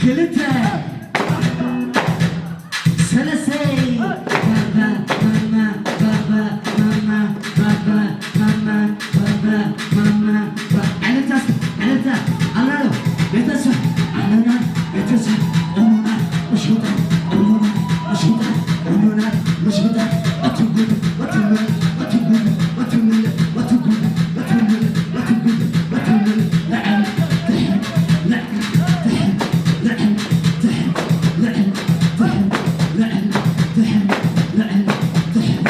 ክልተ ሰለስተ ባባ ማማ ባባ ማማ ባባ ማማ ባባ ማማ ባ- ዕልልታ እስኪ፣ ዕልልታ። ኣላሎ ቤተሰብ ኣለና፣ ቤተሰብ ኦሞና ምሽጉጣ ኦሞና ምሽጉጣ ኦሞና ምሽጉጣ ኣትጉድ ኣትመል ኣትጉድ ኣትመል ኣትጉድ ኣትመል ኣትጉድ ኣትመል ለዐል ትሕል ለዐል ትሕል ለዐል ትሕል ለዐል ትሕል ለዐል ትሕል ለዐል ትሕል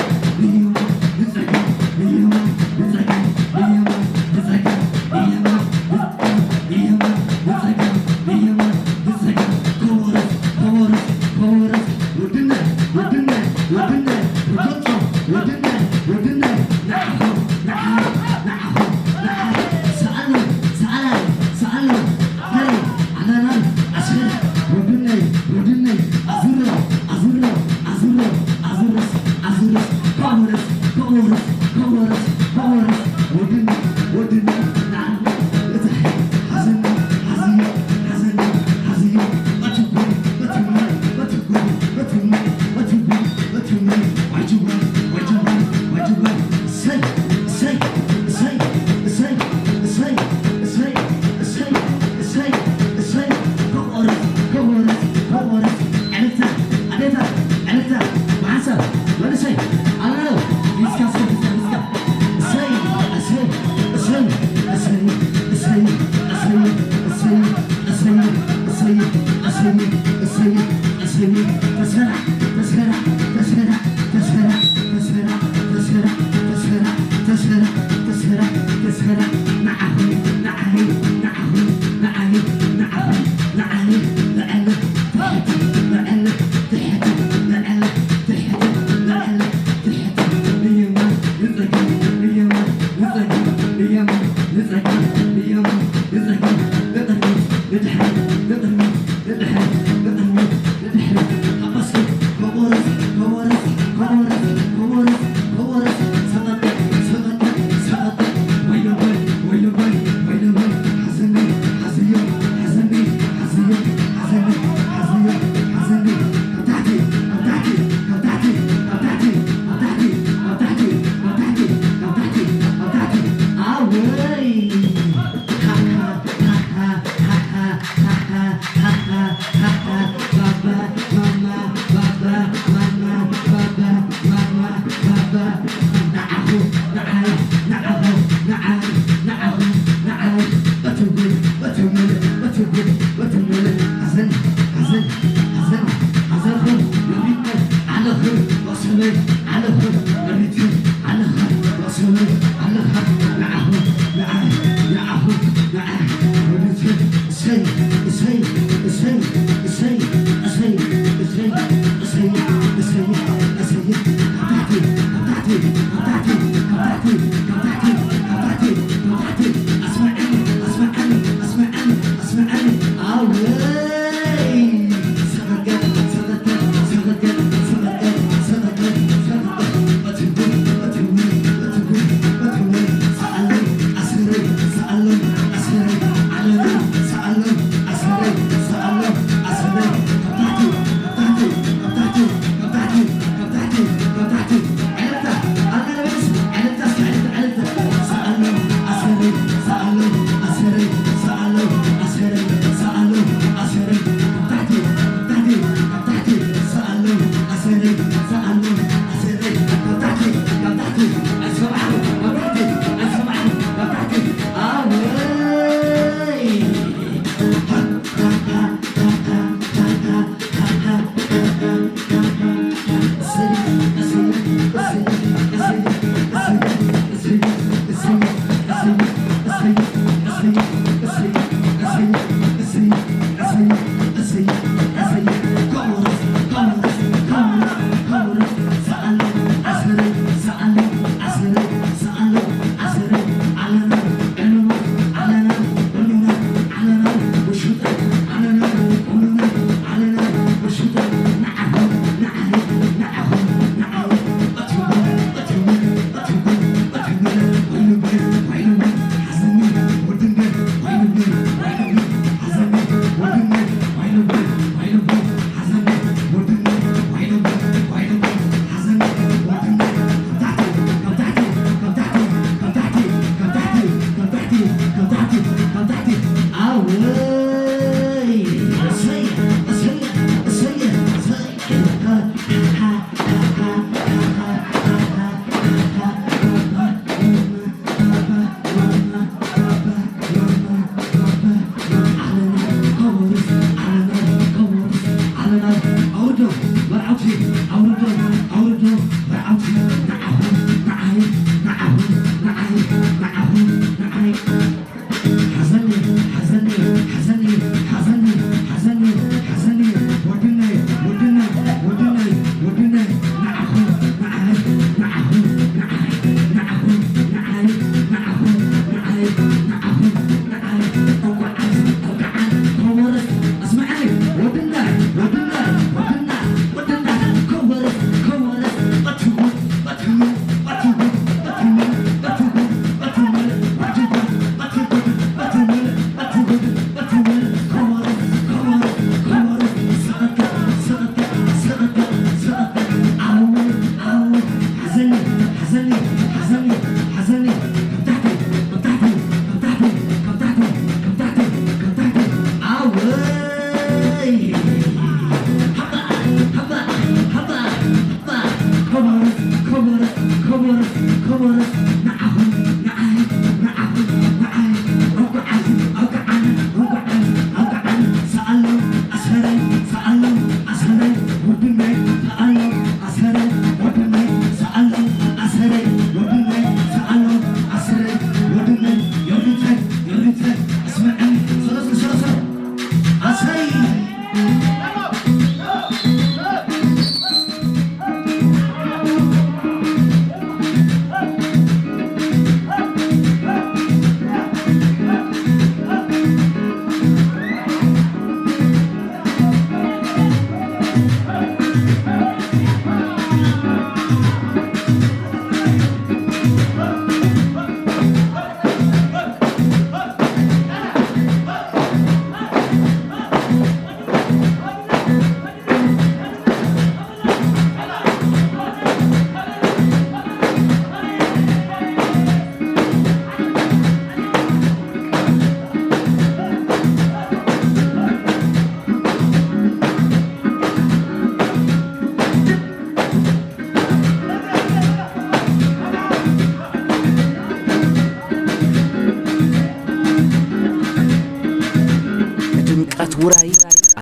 ለየማን ንጸጋም ለየማን ንጸጋም ለየማን ንጸጋም ለየማን ንጸጋም ለየማን ንጸጋም ለየማን ንጸጋም ከወረስ ከወረስ ከወረስ ወድነ ወድነ ወድነ ርገጾ ወድነ ወድነ ንዓኹም ንዓኹም ንዓኹም ንዓኹም ሰኣሎ ሰኣላይ ሰኣሎ ሃሪ ኣናናን ኣስር ወድነይ ወድነይ ኣዙሮ ኣዙሮ ኣዙሮ ኣዙርስ ኣዙርስ ከወረስ ከወረስ ከወረስ ከወረስ ወድነ ወድነ ንዓኹም እታ ሓዘኒ ሓዝዮ ሓዘኒ ሓዝዮ ኣትጉ ኣትጉ ኣትጉ ኣትጉ ኣትጉ ኣትጉ ዋጅዋ ዋጅዋ ዋጅዋ እሰይ እሰይ እሰይ እሰይ እሰይ እሰይ እሰይ እሰይ እሰይ እሰይ ከቆርስ ከቆርስ ከቆርስ ዕልልታ ኣዴታት ዕልልታ ብሓንሳብ መንእሰይ ኣላሎ ሂስካ እስከ ሂስካ ሂስካ እሰይ እሰይ እሰይ እሰይ እሰይ እሰይ እሰይ እሰይ እሰይ እሰይ እሰይ እሰይ እሰይ ተሰራ ተሰራ